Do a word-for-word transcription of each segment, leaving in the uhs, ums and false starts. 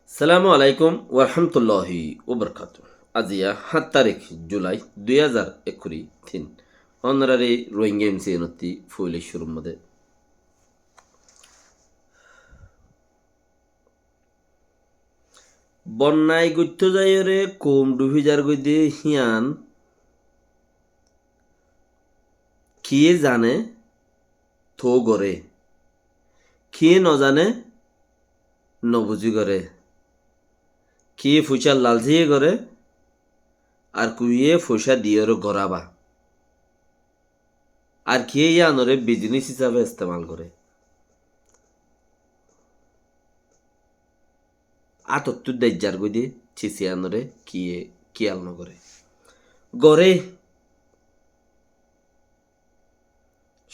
Assalamu alaikum warahmatulláhi wabarakátuhu. Aziya háñt tarík Julai dui házar ekkuri tin. Ónorari Rohingya M C N ottí foila cúrur modé. Bonnai goittó zaiyóre koum dhufi zargoi de híyan kiyé zane toó goré, kiyé nozane nobuzi goré, kiyé foicár lalsiye goré, ar kiyé foicá diyóre gorába. Ar kiyé yíanoré bizinis hísafe estemal goré. Átottú deizzar goi de sis yíanoré kiyé kiyal nogoré. Goré.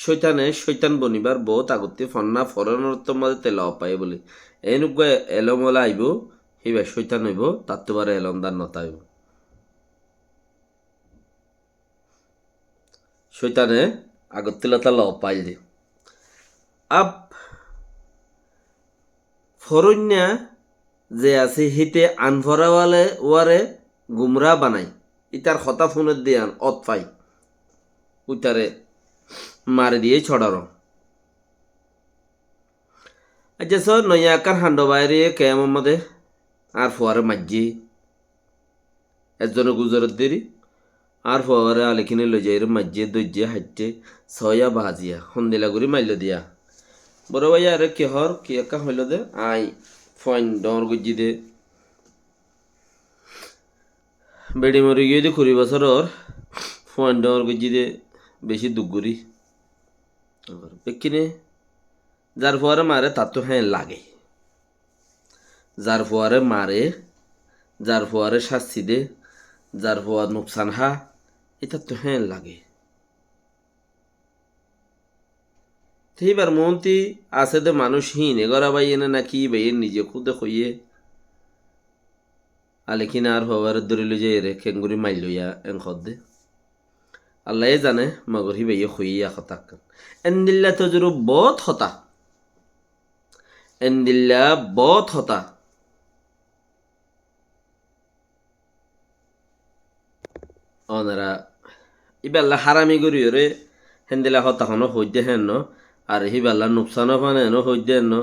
Cóitane cóitan bonibar boóut agottí fonná foronor ottór mazé te lob faiyé bóli. Eén uggúa elóm óla aibó, híba cóitan óibo, tattú baré elómdar notáibo. Cóitane agottí lota lob faiyé de. Ab foróinna ze asé híte anfora wale uare gumra banai. Ítar hotá fúner de yían ót fai. Úitare mari diyé cóçaro. Aijja só, noiya ekkán hando bair óiye kemor modé añár fuare maijjé. Ezzone guzorer deri, añár fuare alikine loizaire maijjé, doijje, haitté, soóiya baziya, hondila gorí maillo diya. Boro báiya, are ki hoór, ki ekká hoiló de, aññí fuain dhoóñr goijjí de. Beçi mori giyói de kuri bosóror, fuain dhoóñr goijjí de, bicí duk gorí. Bekkúne zar fuare mare tattú héen lage. Zar fuare mare, zar fuare cásti de, zar fua nuksan há, ítattú héen lage. Te íbar muúnti asé de manúic híine gora báiye né náki íbaye nize kúde hoiyé. Alikine añár fuare dóri loi zaiyóre kengori maillo yá en hoódde. Allaye zane, mogor híbaye hoiyé yá hotá ekkán. Endilla tozurub boóut hotá. Endilla boóut hotá. Ónora íballa hárami goríyoré héndilla hotá honó hoóidde héen no, ar híballa nuksan ófan éen hoóidde héen no.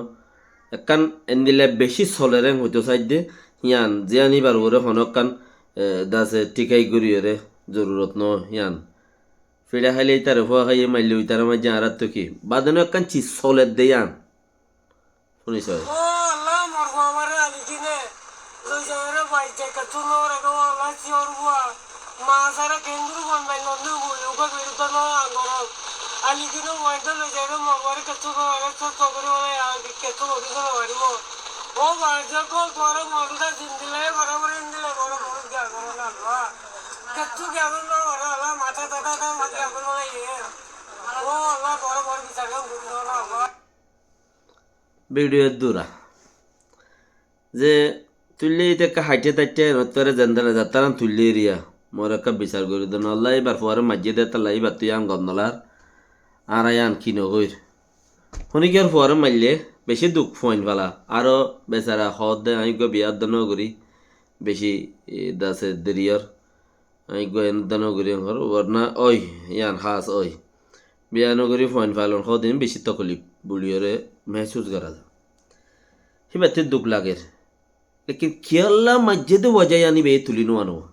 Ekkán endilla bicí soler éen hoitó saidde, híyan ziyán íbar uore honó ekkán, e, dase thíkai goríyoré zorurot no híyan. Fiça háile ítare fua háiye maille uitare maijje añáráttu ki? Bade no ekkán sis soledde yían. Fúni soó. Ó Allah, mor fuaré alikine loi zaiyóre bair zai kettú no raikkó, ó Allah, siyor fua. Ma sára kengori fuain bair londé boi, uggúa biruddá no angoró. Alikine fuain dé loi zaiyóre mor fuaré kettú no raikkó, sót sót gorí bóle, ar kettú gorí no faribó. Ó bair zai kó, fuaré mor fuaré zindilla, barabor endilla goró, goró, giyán goró na Allah. Kettú giyán no goró Allah, matá tatá, matá giyán goró bóle, iye. Ó Allah, fuaré mor bisar giyán goró na Allah. Bidiyo dura. Ze tuille íte ekka haiththé taiththé, enottore zendele zattaran tuille eriya. Mor ekka bisar gori don. Allah íbar fuare maijje de talla íbar tui an gom nolar. Añára iyan ki nogoir. Honikiyor fuare maille, beci duk fuain fala. Aro besara hoódde, añí uggúa biya udda nogori. Beci, e, dase deriyor. Añí uggúa en udda nogori en hor, warna oi, iyan has oi. Biya nogori fuain falon hodin beci tokolif buliyore mehsus gora za. Híbatte duk lager. Lekin kiyólla maijje de waja iyan íbaye tuli nuwano.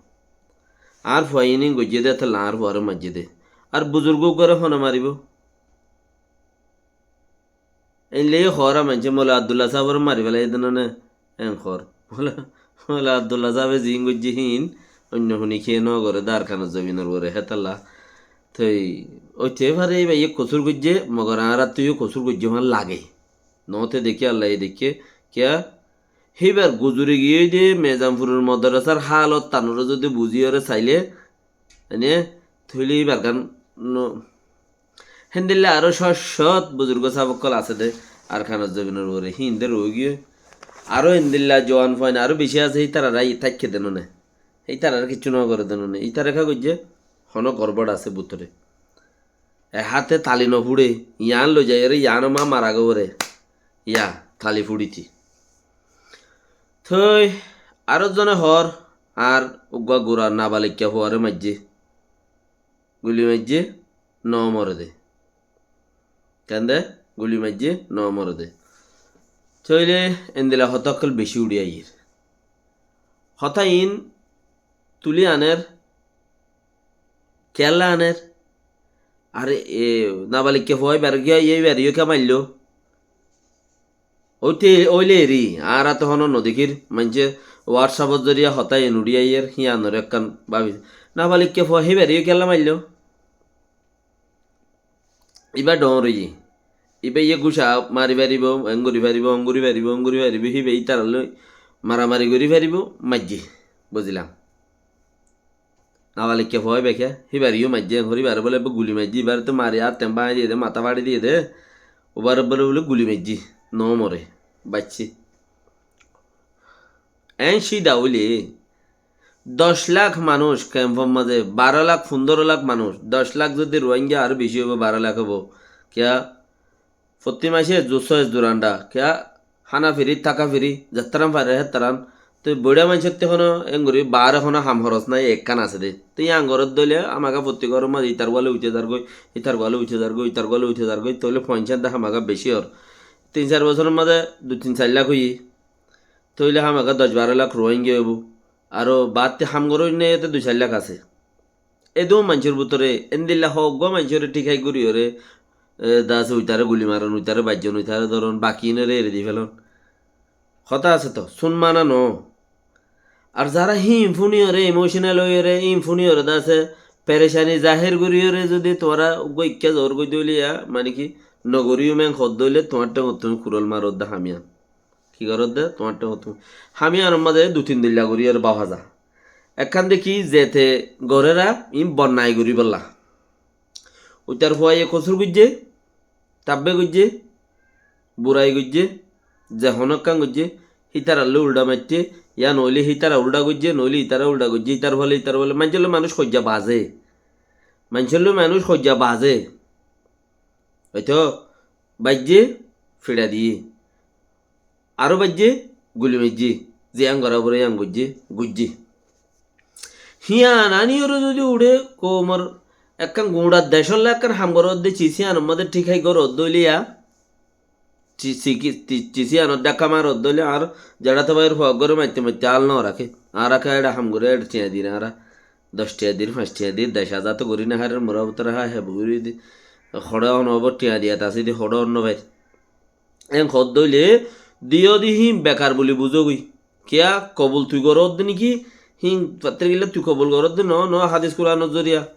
Añár fuain in goijje de talla añár fuare maijje de. Ar buzurgo uggúare hone maribo. Eilleyó hoór maincé Mola Abdulla sábore mari félaiye de none, en hoór. Mola, Mola Abdulla sábe ziín goijjé híin, oinno hunikiye no goré de Arkanor zobinor uore hétalla. Toi, óite fare íbaye kosúr goijjé, mogor añárattú yó kosúr goijjé fán lage. Noóte dekí Allaye dekké, kiyá? Híbar guzori giyói de Mezanfuror modorasár hálot tanore zodi buzíyore sailé, ene, tóile íbar gán no, héndilla aró cót cót buzurgo sáb ókkol asé dé, Arkanor zobinor uore, híinde roói giyói. Aró héndilla juwan fuain aró bicí asé, ítararé táikke dé none. Ítararé kiccú no goré dé none. Ítara ká goijjé, honó gorbór asé bútore. E háte tali no fúçe, yián loi zaiyóre, yián ó má mara gó fore. Yá, tali fúçiti. Toi aró zone hoór, añár uggúa gura nabalikka fuaré maijjé, guli maijjé, no more dé. Kende? Guli maijjé, no more dé. Tóile endila hotá ókkol bicí uçí aiyér. Hotá iín tulí aner, kiyólla aner? Ar e nabalikka fua íbaré kiyá, íbaré yó kiyá mailló? Óite óile eri, añára toóu honó nodekír, maincé WhatsApp or zoriya hotá iín uçí aiyér, híanoré ekkán báfi. Nabalikka fua híbaré yó kiyólla mailló? Íba dhoóñr óiye. Íba yé gúca mari faribó, eéngorí faribó, óngorí faribó, óngorí faribó, híba ítarallói maramari gorí faribó, maijjé. Buzilam. Nabalikka fua íba kiyá, híbaré yó maijjé, eéngorí íbaré bóle íba guli maijjé, íbaré toóu mari át teñ báñgi diyé dé, matá fáçi diyé dé, íbaré bóle buli maijjé, no more, baiccé. Eén cída óile, doc lak manúic kemfor mazé, baró lak, fundóro lak manúic, doc lak zodi Ruáingga aró bicí óibo, baró lak óibo. Kiyá? Fottí maicé zu-, sóic zuranda, kiyá? Hána firi, táka firi, zettarán fare héttarán. Toi boiçá maincótte honó, eéngorí baáre honó ham horos nái, ekkán asé dé. Toi yían goródde óile hámaká fottí góror mazé ítar gúa loi uithé zargói, ítar gúa loi uithé zargói, ítar gúa loi uithé zargói, tóile foinsá dé hámaká bicí ór. Tin sair bosóror mazé dui tin sair lak óiye. Tóile hámaká doc baró lak Ruáingga óibo. Aró baátti ham goróinna yóte dui sair lak asé. Edún maincór bútore endilla hoggúa maincóre thík hái goríyoré, e, dase uitaré guli maron, uitaré baijjon, uitaré dóron, bakiínoré eri di felon. Hotá asé toóu, cún mana noó. Ar zará híin fúniyoré, emotional óiyoré, híin fúniyoré dase perecani zahér goríyoré zodi tuáñra uggúa ikká zoór goidde óile yá, mane ki, nogorí yó men hoddé óile tuáñr théngottu kuról marodde hámiyan. Ki goródde? Tuáñr théngottu. Hámiyanor mazé dui tin dilla goríyoré báfa za. Ekkán de ki zete goréra, iín bonnai goríbolla. Uitar fuaye kosúr goijjé, tabbe goijjé, burai goijjé, ze honó ekkán goijjé, hítarallói uldha maitté, yá noóile hítara uldha goijjé, noóile ítara uldha goijjé, ítar fole, ítar fole, maincóllói manúic hoijja bazé. Maincóllói manúic hoijja bazé. Óito, baijjé, fiça diyé. Aró baijjé, guli maijjé, ziyán gorá foré yían goijjé, goijjé. Hían aníyoré zodi uçé koumor ekkán guñça decólla ekkán ham goródde cis híanor mazé thík hái goródde óile yá, ci-, ci-, ki-, ci-, cis híanor dhákka maródde óile añár zeçá tobáir fua uggúare maitte maitte ál no raké. Añára ká eçé ham gorí eçé thiañ dir, añára doc thiañ dir, fañs thiañ dir, dec házar to gorí no hárer, mura bútore há hé gorí di. Hoçé on óbo thiañ diyat asé di, hoçé on no fair. Eén hoódde óile, diyó de híin bekar buli buzógoi. Kiyá kobul tui goródde néki? Híin fattír gilla tui kobul goródde noó, noó hádis Kuranor zoriya.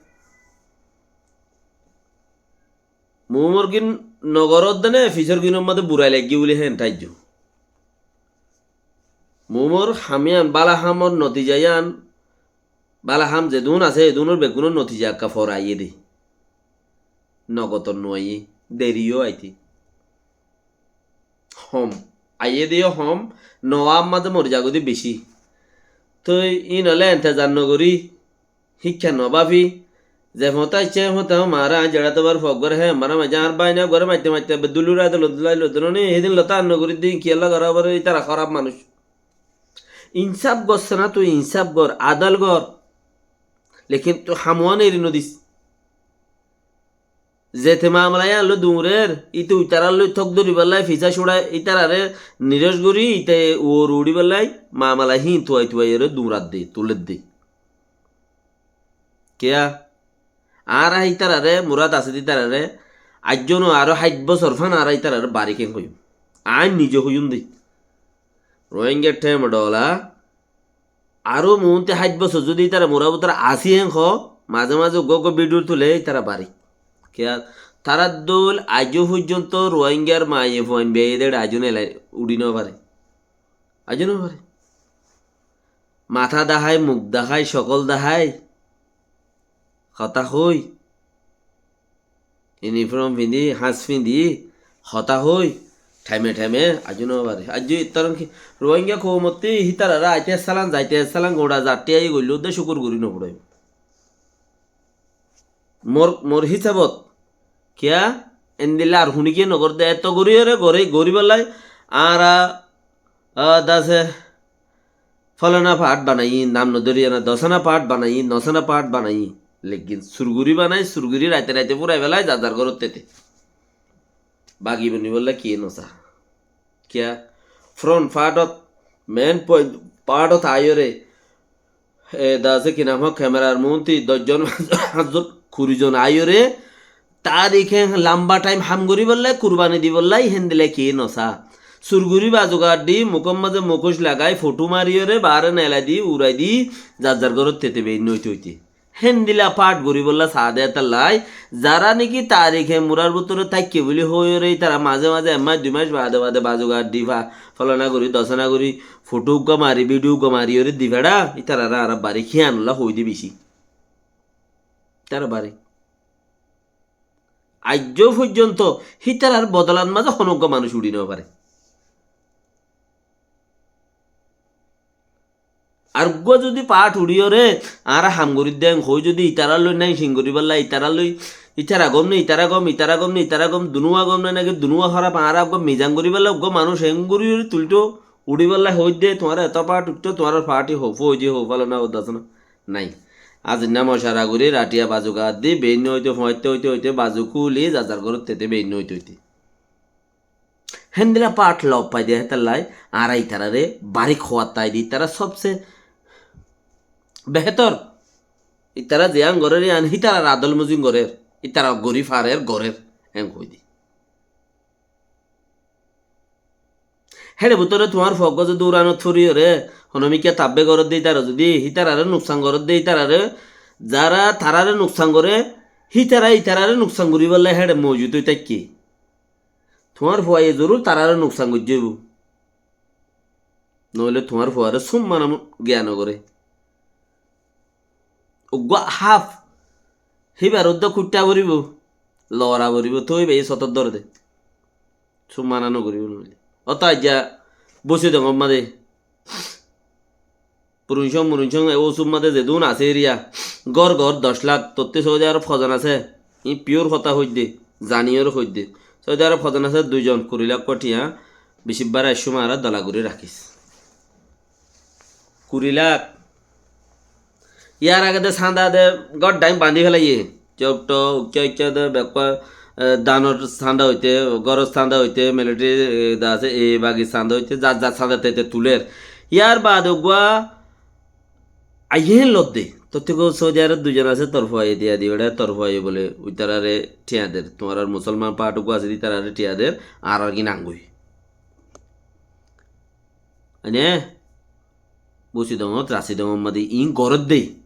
Muúmor gín nogoródde né, fisór gínor mazé burai laiggé buli héen tháijjo. Muúmor ham yían, bála hamor notija yían, bála ham zedún asé, edúnor beggúnor notija ekka fore aiyé dé. Nogotor no aiyé, deri yó aité. Hom. Aiyé dé yó hom, no aár mazé mori zagói dé bicí. Toi íin óile entezar nogorí, híkka no báfi, ze foóñta aiccé, foóñta hom añára aññí zeçá tobár fua uggúare hé, añára maijjé añár báina uggúare maitte maitte, be dulúra de lodulai lodulóni, hídin lotá ar nogorí dé, kiyólla gorá foré, ítara hóraf manúic. Insáf gossé ná tui, insáf gor, adal gor. Lekin tui ham uán eri nodis. Zete mamala yían loi duñrer, íte uitarár loi tók dóribollá, fisá cúçai, ítararé niróc gorí, íte uoru uçíbollá, mamala híin tuai tuaiyóre duñradde, tuledde. Kiyá? Añára ítararé, murad asé de ítararé, aijjó no aró háit bosór fán añára ítararé barik héen hoiyúm. Aññí nize hoiyúm de. Rohingya thémedhola, aró muúnte háit bosór zudi ítara murad bútore asé héen hoó, mazé mazé uggúa uggúa bidiyó tulé ítara barik. Kiyá? Tarár dóil aijjó foijjónto Rohingyar maiyafuain biyai de aijjó no elai uçí no fare. Aijjó no fare. Matá dahái, muk dahái, cokól dahái. Hotá hoói. Inifrom findi, hás findi, hotá hoói, thaime thaime, aijjó no fare. Aijjó ittarón ki, Rohingya koumottí hítararé aite essálan, zaite essálan, goñça zattí aiyé goillé uddá cúkur gorí no foraibo. Mor, mor hísabot, kiyá, endilla ar huníkiye no goré dé, etó goríyoré, goré, goríbollái, añára, a, dase, Fólana part banaiyí, nam nodóri ana dosana part banaiyí, nosana part banaiyí. Lekin surguri banai, surguri raite raite furai felai, zar zar górot tete. Bagi boni bolla ki nosa? Kiya? Front part ot, main point part ot aiyóre, e, da asé ki nam hoó, camera r muúnti doc zon, fañs zon, kuri zon aiyóre, tarike lamba time ham goribolla, kurbani dibolla, héndilla ki nosa? Surguri bazugar di, mukór mazé mukuc lagai, fotu mariyóre, baáre nelai di, urai di, zar zar górot tete bein óite óite. Héndilla part goribolla saá de hétallai, zará niki tarike murar bútore táikke buli hoiyóre, ítara mazé mazé ek mac dui mac bade bade bazugar di fa, fólana gori, dosana gori, fotu uggúa mari, video uggúa mariyóre di feçá, ítarare añára bari híyanolla hoóide beci. Ítara bari. Aijjó foijjonto hítarar bodolat mazé honó uggúa manúic uçí no fare. Ar uggúa zodi part uçíyore, añára ham gorí de hoói zodi ítarar loi nain sin goríbolla, ítarar loi, ítara gom ne, ítara gom, ítara gom ne, ítara gom, dunúa gom ne naki dunúa hóraf, añára uggúa mizan goríbolla, uggúa manúic eén goríyore tulto, uçíbolla hoói de, tuáñra eto part uçítto, tuáñrar part i hoó, foói de hoó, fólana hoó, dosana. Nai. Aijja mocara gorí, ratiya bazu gaát di, bein óite, foñatte óite, óite, bazu kúli, zar zar górot tete bein óite, óite. Héndilla part lof fai de hétallai, añára ítarare barik hoóatta ai de, ítara sobse behétor. Ítara ziyán gorér, yían hítarar adol mozin gorér, ítara gorí farer, gorér, en hoói de. Héçe bútore tuáñr fua uggúa zodi uranot foriyóre, honómikká tabbe goródde ítara zodi, hítarare nuksan goródde ítarare, zará tarare nuksan goré, hítara ítarare nuksan goríbolla héçe moujud ói táikke. Tuáñr fuaye zorur tarare nuksan goijjé óibo. Noóile tuáñr fuare súmmana giya nogoré. Uggúa háf, híbar uddá kuiththá foribó, lora foribó, tói bái sotór dóre de. Súmmana nogoríbo noóile. Óto aijja Busidongor mazé. Purunshong, Murunshong, e ósur mazé zedún asé eriya. Gór gór doc lak, tottí Saudi Arob hozon asé. Iín piyur hotá hoidde, zaniyóre hoidde. Saudi Arob hozon asé duizon, kuri lak kua thiañ, bicibbar aiccúm añára dola gorí rakís. Kuri lak. Yar age de sanda de gór dhain bañdí félaiye. Cok tok, uikka uikka de bekkúa, e, danor sanda óite, góror sanda óite, militari, e, de asé, e, bagir sanda óite, zar zar sanda tete tuler. Yar baade uggúa aiyé hén lodde. Tottí gó Saudi Arob duizon asé, tor fuaye diya di beçá, tor fuaye bóle, ítarare thiañ der. Tuáñrar musolman part uggúa asé de, ítarare thiañ der, añárar gín angoi. Ene? Busidongot, Rasidongor mazé iín gorédde.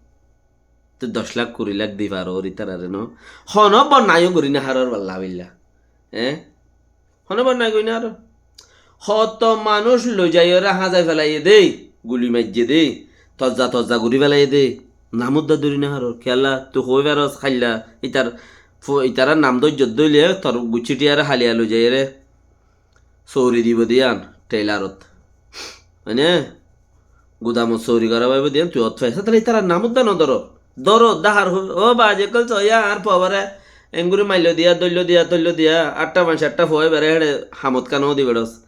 Te doc lak, kuri lak di faror ítarare no. Honó bonnai yó gorí nofaror balla billa. E? Honó bonnai gorí nofaror. Hoto manúic loi zaiyóre házai félaiye de, guli maijje de, tozza tozza gorí félaiye de. Nam uddá dóri nofaror. Kiyólla, tui hoói faros háilla, ítar fu-, ítarar nam dóijjot dóile, tor guccí thiyare háliya loi zaiyóre. Sóori dibo de yían, theilarot. Mane, gudamot sóori gora faibo de yían, tui ót fais. Sátaile ítarar nam uddá nodóro. Dóro, dáhar, ó bazi ókkol, soiya, añár fuabáre, engori maillo diya, dóillo diya, tóillo diya, añáttar fañs añáttar fua ibáre héçe hamot kán ó di beçós.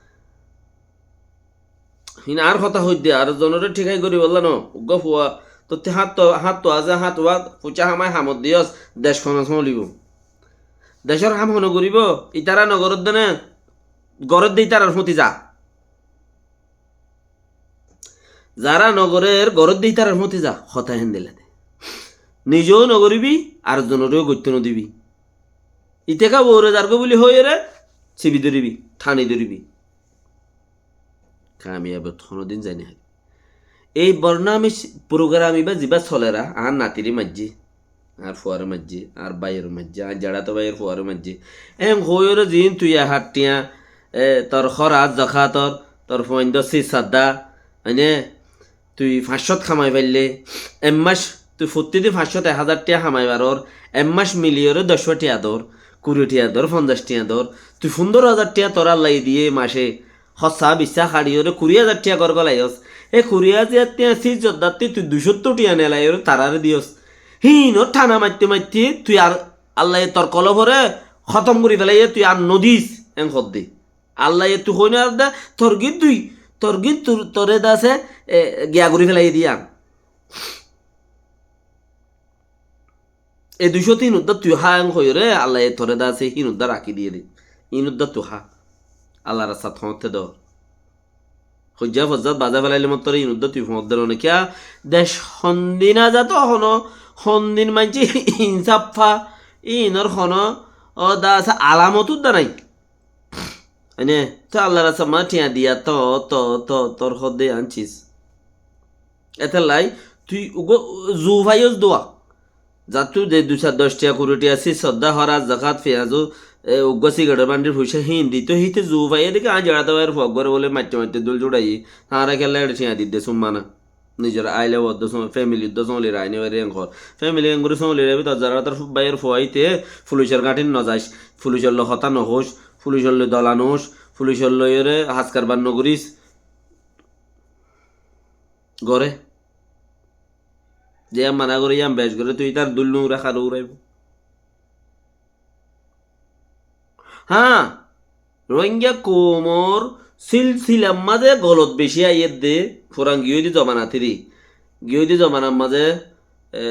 Hín añár hotá hoidde, ar zonore thíkai goríbolla no. Uggúa fua, tottí háñtto, háñtto asé, háñt wát, fucá hamai hamot diyós, dec honó sólibo. Decór ham hone goríbo, ítara nogorédde né, gorédde ítarar fúti za. Zará nogorér, gorédde ítarar fúti za, hotá héndilla de. Nize ó nogoríbi, ar zonoré ó goittó nodibi. Ite ká uore zargói buli hoiyóre, sibi dóribi, thani dóribi. Kamiyabot honódin zai no faribi. Ei bornamic program ibá zibá soler, añár natiré maijjé, añár fuaré maijjé, añár báiyoré maijjé, añár zeçato báiyor fuaré maijjé. Eén hoóiyoré ziín tui ehár thiañ, e, tor hórat zakator, tor fuaindór sís sadda, óine, tui fañs cót hamai faillé, ek mac tui fottí din fañs cót ek házar thiañ hamai farór, ek mac miliyoré doc fa thiañ dór, kuri thiañ dór, fonzaic thiañ dór, tui fundóro házar thiañ tor Allaye diyé mace, hóssa bissa haçiyoré kuri házar thiañ gór golaiyós. E kuri házar thiañ sís zoddattí tui dui cóttor thiañ nelaiyóre taráre diyós. Híinor thana maitte maitte tui ar Allaye tor kolobore hótom gorí felaiyé, tui ar nodis, en hoddé. Allaye tui hoi no ar de, tor gín tui Torgín tur-, toré de asé, e, giya gorí félai diyé. E duicót hín uddá tui há en hoiyóre, Allaye toré de asé hín uddá rakí diyé de. Hín uddá tui há. Allar rastat hoóñtte dór. Hoijjá fozzát bazá félailé mottor hín uddá tui foóñt dór ne kiyá? Dec hondin aza to hono, hondin maincé insaf fa, hínor hono, o de asé alamot uddá nái. Aine, to Allar rastat ma thiañ diya to, to, to, tor hoddé yián cis. Étellai, tui uggúa zu faiyós dua. Zattú de dui sar doc thiañ, kuri thiañ, sis sodda, hórat, zakat, fiyañzu, e, uggúa sigaretor bandir foicá hín dito, híte zu faiyé deki añí jeçá de báiyor fua uggúare bóle maitté maitté dul juçaiyé. Tañára kiyólla eçé thiañ didde summa na. Nizor aile uddá só-, family uddá sóli raine bari en hoór. Family engori sóli raibi, tor zara tor báiyor fua íte fulicor gáñthit no zais, fulicor loi hotá no hoóis, fulicor loi dola no hoóis, fulicor loiyóre has karbar no goris. Goré. Ze yían mana goré, yían bec goré, tui ítar dul no ura, haré uraibo. Há, Rohingya koumor silsilar mazé golot beci aiyér de, furan giyói de zomana tiri. Giyói de zomanar mazé, e,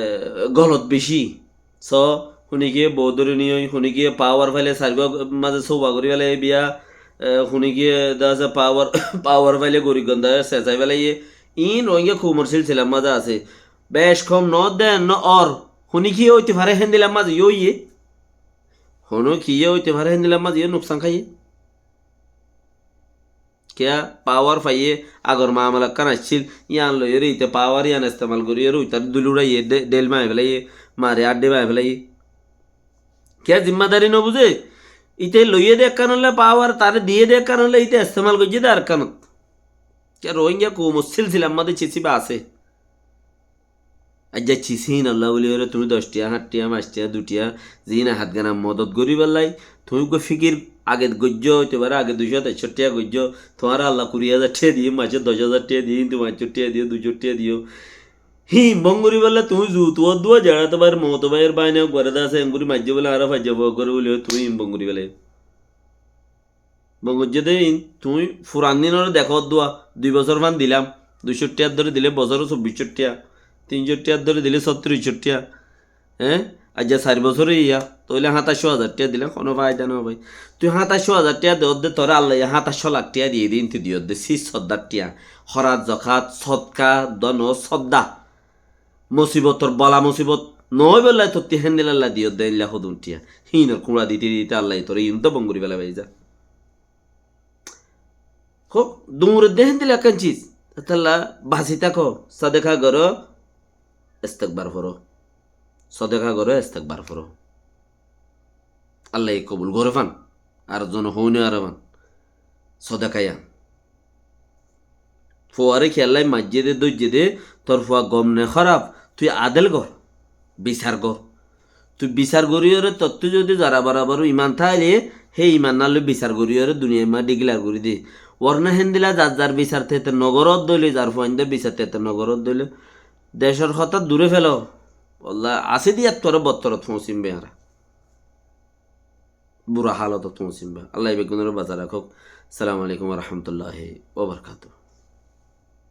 golot beci. So, hunikiye bou dóri niyói, hunikiye power faile sargua mazé souba gorí félaiye biya, e, hunikiye de asé power, power faile gori gonda sesai félaiye. Iín Rohingya koumor silsilar mazé asé. Bec hom no den, no or. Hunikiye óite fare héndilar mazé yó óiye. Hono ki ye óite fare, héndilla mazé ye nuksan háiye. Kiyá, pawar faiyé, agor mamala ekkán accíl, yían loiyóre ite pawar yían estemal goríyore uitar dúli uçáiye, de-, del mari félaiye, mari addí mari félaiye. Kiyá zimmadari nobuzé? Ite loiyé de ekkán óile pawar, tare diyé de ekkán óile ite estemal goijjé de arekkánot. Kiyá Rohingya koumor silsilar mazé cisiba asé. Aijja cis híinolla buli óre tuñí doc tiya, háñt tiya, fañs tiya, dui tiya, ziíne hátgana modot goríballái, tuñí uggúa fikir age goijjó, óite fare age dui cót, ek cót tiya goijjó, tuáñre Alla kuri házar tiya diyé, maicé doc házar tiya diyé, híntu fañs cót tiya diyó, dui cót tiya diyó. Híin bon goríballái tuñí zutu uddúa zeçá tuáñr moto báiyor báine uggúare de asé, engori maijjé bóle añára faijja fua uggúare buli óre tuñí híin bon goríballái. Bon goijjó de iín, tuñí furan din ore dekó uddúa, dui bosór fán dilam, dui cót tiya dóri dile bosóre sobbic cót tiya, tin cót tiya dóri dile sóttiris cót tiya, eé? Aijja sair bosór óiya, tóile háñtaccó házar tiya dile honó faida no bái. Tui háñtaccó házar tiya de ódde, toré Allaye háñtaccó lak tiya diyé de, iín tui diyós de, sis hoddar tiya, hórat, zokát, sodka, don, sodda. Musibotor bola musibot no óibolla tottí héndilla diyós de, éilla hodún tiya. Híinor kuñça dite dite Allaye toré iín uddúa bon gorí félaibo za. Hók, duñre de héndilla ekkán cis. Étalla basi táko, sodeka goró, estekbar foró. Sodeka goró, estekbar foró. Allaye kobul goré fán. Ar zone hoóine aré fán. Sodeka yían. Fuaré kiyólla maijjé de, dóijje de, tor fua gom ne hóraf, tui adel gor, bisar gor. Tui bisar goríyore tottú zodi zara barabar iman táile, hé iman nalloi bisar goríyore duniyai ma digilar gorí de. Worna héndilla zar zar bisar tete nogoródde óile, zar fuainde bisar tete nogoródde óile, decor hotá duré félo. Walla, asé de yáttu aró bottorot foóñsim be añára. Bura halotot foóñsim be. Allaye beggúnoré bazai rakók. Assalamu alaikum wa rahmatullahi wa barakatuhu.